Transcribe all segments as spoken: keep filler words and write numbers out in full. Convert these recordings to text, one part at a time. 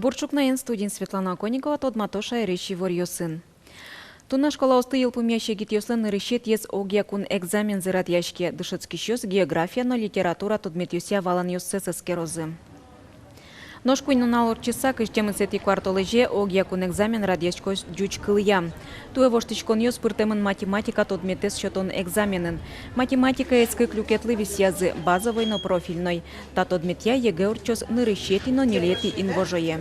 Бур ӵукнаен, студиын Светлана Оконникова. Тодмато шаерысь иворъёсын. Туннэ школаосты йылпумъясь егитъёслэн нырысетӥез огъякун экзамензы радъяське. Дышетскисьёс география но литература тодметъёсъя валанъёссэс эскерозы. Нош куинь нунал ортчыса, кызь тямысэтӥ куартолэзе, огъякун экзамен радъяськоз ӟуч кылъя. Туэ воштӥськонъёс пыртэмын математика тодметэз сётон экзаменын. Математикаез кык люкетлы висъязы: базовой но профильной. Та тодметъя ЕГЭ ортчоз нырысетӥ но ньылетӥ инвожое.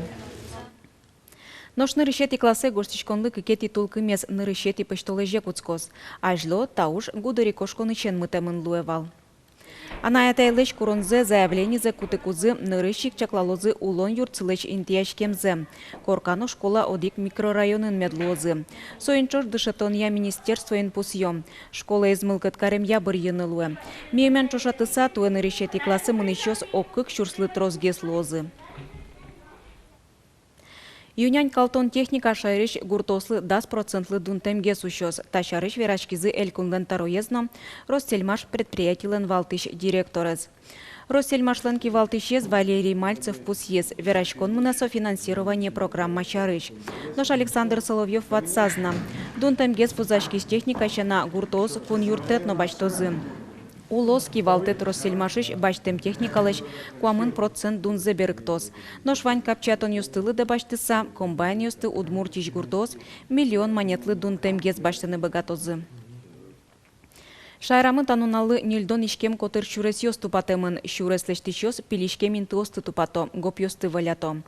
Нош нырысетӥ классэ гожтӥськонлы кыкетӥ тулкымез нырысетӥ пӧсьтолэзе кутскоз. Азьло та уж гудырикошконысен мытэмын луэ вал. Анай-атайлэсь куронзэ, заявленизэ кутыкузы, нырысь ик чаклалозы улон юртсылэсь интыяськемзэ. Корка но школа одӥг микрорайонын мед луозы. Соин ӵош дышетонъя министерствоын пусъё: школаез мылкыд каремъя бырйыны луэ. Мимален ӵошатыса, туэ нырысетӥ классэ мынӥсьёс ог кык сюрслы тросгес луозы. Ю-нянь калтон техника шаерысь гуртоослы дас процентлы дунтэмгес усёз. Та сярысь вераськизы Элькунлэн тӧроез но Россельмаш предприятилэн валтӥсь директорез. Россельмашлэн кивалтӥсез Валерий Мальцев пусйиз, вераськон мынэ софинансирование программа сярысь. Нош Александр Соловьёв ватсаз на: дунтэмгес вузаськись техника сяна гуртоос кун юрттэт но басьтозы. Улос кивалтэт Россельмашысь басьтэм техникалэсь куамын процент дунзэ берыктоз. Нош вань капчиятонъёсты лыдэ басьтыса, комбайнъёсты Удмуртиысь гуртоос миллион манетлы дунтэмгес басьтыны быгатозы. Шаерамы та нуналлы ньыльдон иськем котыр сюресъёс тупатэмын. Сюрес лэсьтӥсьёс пилиськем интыосты тупато, гопъёсты вӧлято.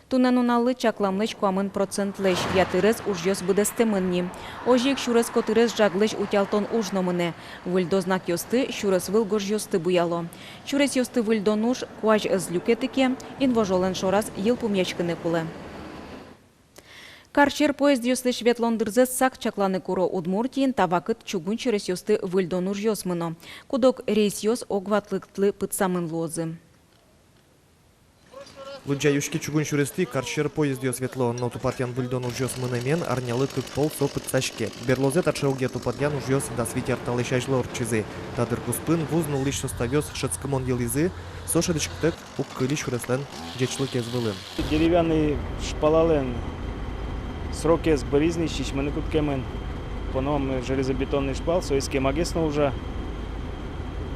Туннэ нуналлы чакламлэсь куамын процентлэсь ятырез ужъёс быдэстэмын ни. Озьы ик сюрес котырез жаглэсь утялтон уж но мынэ. Выльдо знакъёсты, сюрес выл гожъёсты буяло. Сюресъёсты выльдон уж куазь ӧз люкеты ке, инвожолэн шораз йылпумъяськыны кулэ. Карсьӧр поездъёслэсь ветлон дырзэс сак чакланы куро. Удмуртиын та вакыт чугун сюресъёсты выльдон ужъёс мыно. Куд-ог рейсъёс ог ватлыктлы пытсамын луозы. Лыдӟа-юське чугун сюрестӥ карсьӧр поездъёс ветло, но тупатъян-выльдон ужъёс мынэмен арнялы кык пол со пытсаське. Берлозэ таӵе огъя тупатъян ужъёс дас вить ар талэсь азьло ортчизы. Та дыр куспын вуз нуллӥсь составъёс шӧдскымон йылӥзы, со шӧдӥськытэк уг кыльы сюреслэн ӟечлыкез вылын. Деревянный шпалалэн срокез быриз ни, сисьмыны кутскемын. Поном железобетонный шпал, со кемагес но ужа.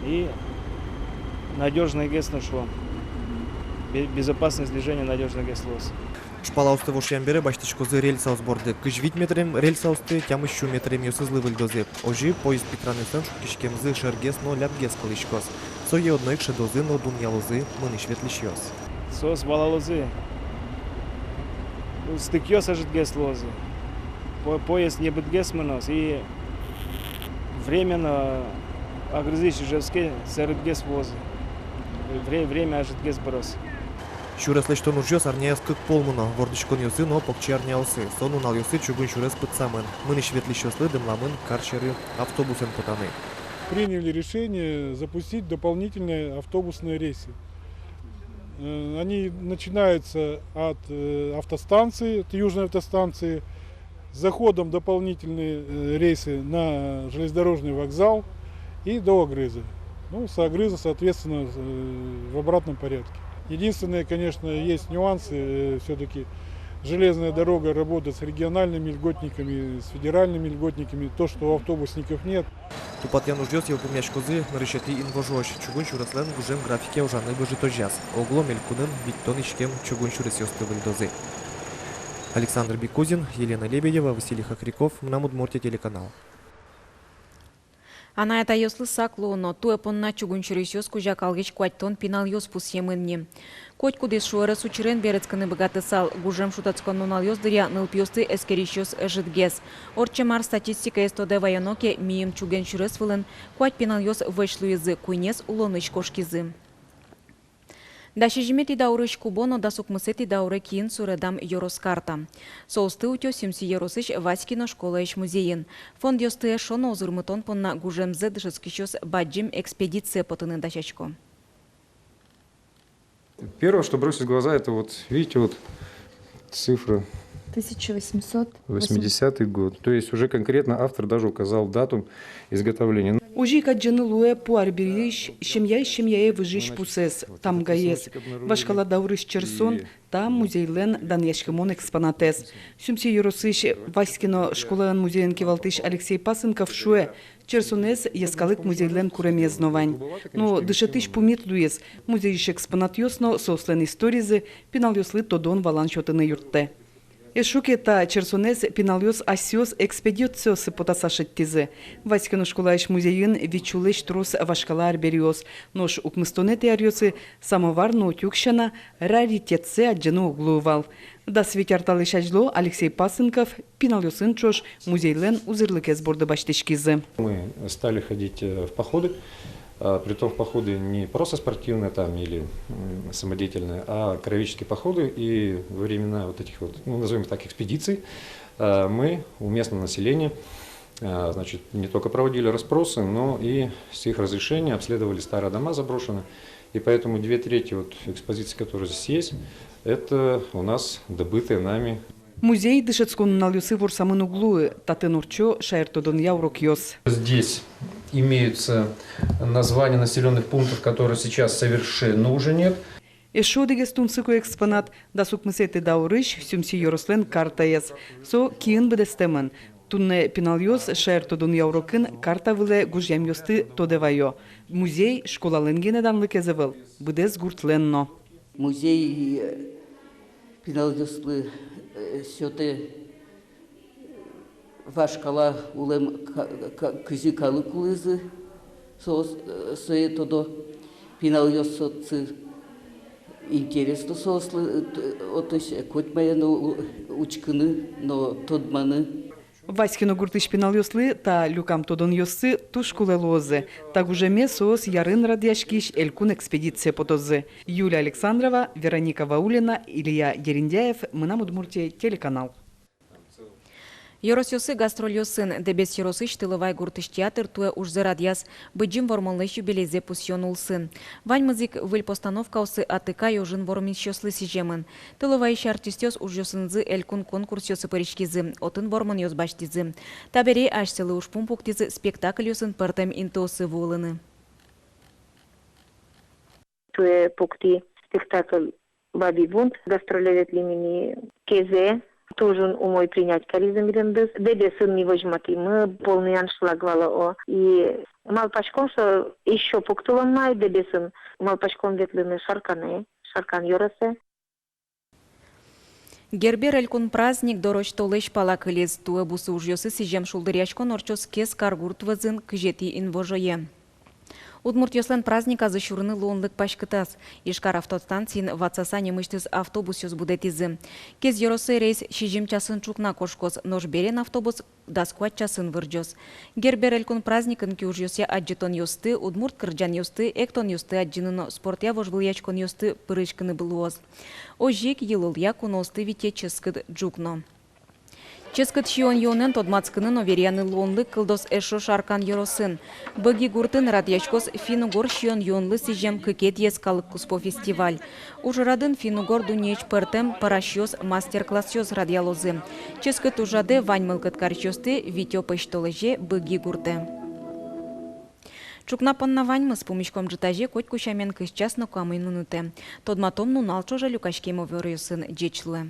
И надёжнойгес но, шуом. Бе-, безопасность движения надёжнойгес луоз. Шпалаосты вошъям бере басьтӥськозы рельсаос борды. Кызь вить метрем рельсаосты тямыс сю метремъёсызлы выльдозы. Озьы поезд питранъёслэн шуккиськемзы шергес но лябгес кылӥськоз. Сое одно ик шӧдозы но дунъялозы мынӥсь-ветлӥсьёс. Соос валалозы, стыкъёс ӧжытгес луозы. По-, поезд небытгес мыноз, и временно Агрызысь Ижевске сэрытгес вуозы. Вре-, время ӧжытгес быроз. Сюрес лэсьтон ужъёс арняяз кык пол мыно, вордӥськонъёсы но покчиарняосы. Со нуналъёсы чугун сюрес пытсамын. Мынӥсь-ветлӥсьёслы дэмламын карсьӧры автобусэн потаны. Приняли решение запустить дополнительные автобусные рейсы. Э, они начинаются от, э, автостанции, от Южной автостанции, с заходом дополнительные, э, рейсы на железнодорожный вокзал и до Агрыза. Ну, с Агрыза, соответственно, э, в обратном порядке. Единственное, конечно, есть нюансы. Э, всё-таки железная дорога работает с региональными льготниками, с федеральными льготниками. То, что у автобусников нет. Тупатъян ужъёс йылпумъяськозы нырысетӥ инвожоозь. Чугун сюреслэн гужем графике ужаны выжытозяз. Оглом элькунын витьтон иськем чугун сюресъёсты выльдозы. Александр Бекузин, Елена Лебедева, Василий Хохряков, «Мынам Удмуртие» телеканал. Анай-атайёслы сак луоно. Туэ понна чугун сюресъёс кузя калгись куатьтон пиналъёс пусъемын ни. Котькудӥз шуэрес учырен берытскыны быгатысал. Гужем шутэтскон нуналъёс дыръя нылпиосты эскерисьёс ӧжытгес. Ортчем ар статистикаез тодэ ваёно ке, миым чугун сюрес вылын куать пиналъёс вӧсь луизы, куинез улонысь кошкизы. Дас сизьыметӥ даурысь кубо но дас укмысэтӥ дауре киын суредам ёрос карта. Соосты утё Сюмси ёросысь Васькино школаысь музейын. Фондъёсты эшшо но узырмытон понна гужемзэ дышетскисьёс бадӟым экспедицие потыны дасясько. Первое, что бросилось в глаза, это вот, видите, вот цифра. Тысяча восемьсот восьмидесятый год. То есть уже конкретно автор даже указал дату изготовления. Озьы ик адӟыны луэ пу арбериысь семьяысь семьяе выжись пусэз, тамгаез. Вашкала даурысь черсон — та музейлэн данъяськымон экспонатэз. Сюмси ёросысь Васькино школаын музейын кивалтӥсь Алексей Пасынков шуэ, черсонэз йӧскалык музейлэн куремез но вань. Но дышетӥсь пумит луиз: музейысь экспонатъёс но соослэн историзы пиналъёслы тодон-валан сётыны юрттэ. Эшшо ке та черсонэз пиналъёс асьсэос экспедициосы потаса шедьтӥзы. Васькино школаысь музейын вить сюлэсь трос вашкала арбериос, нош укмыстонэтӥ аръёсы самовар но утюг сяна раритетсэ адӟыны уг луы вал. Дас вить ар талэсь азьло Алексей Пасынков пиналъёсын ӵош музейлэн узырлыкез борды басьтӥськизы. Мы стали ходить, э, в походы, а, притом в походы не просто спортивные там или, м, самодеятельные, а краеведческие походы. И во времена вот этих вот, ну, назовём их так, экспедиций, а, мы у местного населения, а, значит, не только проводили расспросы, но и с их разрешения обследовали старые дома заброшенные. И поэтому две трети вот экспозиций, которые здесь есть, это у нас добытые нами. Музей дышетскон нуналъёсы ворсамын уг луы, татын ортчо шаертодонъя урокъёс. Здесь имеются названия населённых пунктов, которые сейчас совершенно уже нет. Эшшо одӥгез тунсыко экспонат — дас укмысэтӥ даурысь Сюмси ёрослэн картаез. Со киын быдэстэмын. Туннэ пиналъёс шаертодонъя урокын карта вылэ гожъямъёсты тодэ ваё. Музей школалэн гинэ данлыкез ӧвӧл, быдэс гуртлэн но. Музей, э, пиналъёслы, э, сётэ, э, вашкала улэм ка-, ка-, кызьы калык улӥзы, соос, э, сое тодо. Пиналъёс отчы интересно соослы, э, т-, отысь, э, котьмае но у-, учкыны но тодманы. Васькино гуртысь пиналъёслы та люкам тодонъёссы туж кулэ луозы. Та гужеме соос Ярын радъяськись элькун экспедицие потозы. Юлия Александрова, Вероника Ваулина, Илья Дерендяев, «Мынам Удмуртие» телеканал. Ёросъёсы гастрольёсын. Дэбес ёросысь Тыловай гуртысь театр туэ ужзэ радъяз Быдӟым Вормонлэсь юбилейзэ пусъён улсын. Ваньмыз ик выль постановкаосы Атыкай ожын вормисьёслы сӥземын. Тыловайысь артистъёс ужъёсынызы элькун конкурсъёсы пыриськизы, отын вормонъёс басьтӥзы. Табере асьсэлы ужпум пуктӥзы спектакльёсын пӧртэм интыосы вуылыны. Туэ пуктӥ спектакль «Бабий бунт», гастроле ветлӥм ини Кезэ. Туж ик умой принять каризы милемды. Дэбесын ми возьматӥмы, полный аншлаг вал, о. И малпаськом, что ещё пуктылом на Дэбесын. Малпаськом ветлыны Шаркане, Шаркан ёросэ. Гербер элькун праздник дорозь толэзь пала кылиз. Туэ бусы ужъёсы сӥзем шулдыръяськон ортчоз Кез каргурт вӧзын кызетӥ инвожое. Удмуртъёслэн праздниказы сюрыны луонлык паськытаз. Ижкар автостанциын ватсаса нимысьтыз автобусъёс будэтӥзы. Кез ёросэ рейс сизьым часын ӵукна кошкоз, нош берен автобус дас куать часын вырӟоз. Гербер элькун праздникын киужъёсъя адӟытонъёсты, удмурт кырӟанъёсты, эктонъёсты адӟыны но спортъя вожвылъяськонъёсты пырыськыны луоз. Озьы ик йылолъя куноосты вите ческыт ӝук но. Ческыт сиён-юонэн тодматскыны но веръяны луонлык кылдоз эшшо Шаркан ёросын. Быги гуртын радъяськоз финн-угор сиён-юонлы сӥзем кыкетӥез калык куспо фестиваль. Ужрадын финн-угор дуннеысь пӧртэм пӧрасьёс мастер-классъёс радъялозы. Ческыт ужрадэ вань мылкыд карисьёсты витё пӧсьтолэзе Быги гуртэ. Ӵукна понна ваньмыз. Пумиськом ӝытазе, котьку сямен, кызь час но куамын минутэ. Тодматом нунал ӵоже люкаськем иворъёсын. Ӟеч луэ.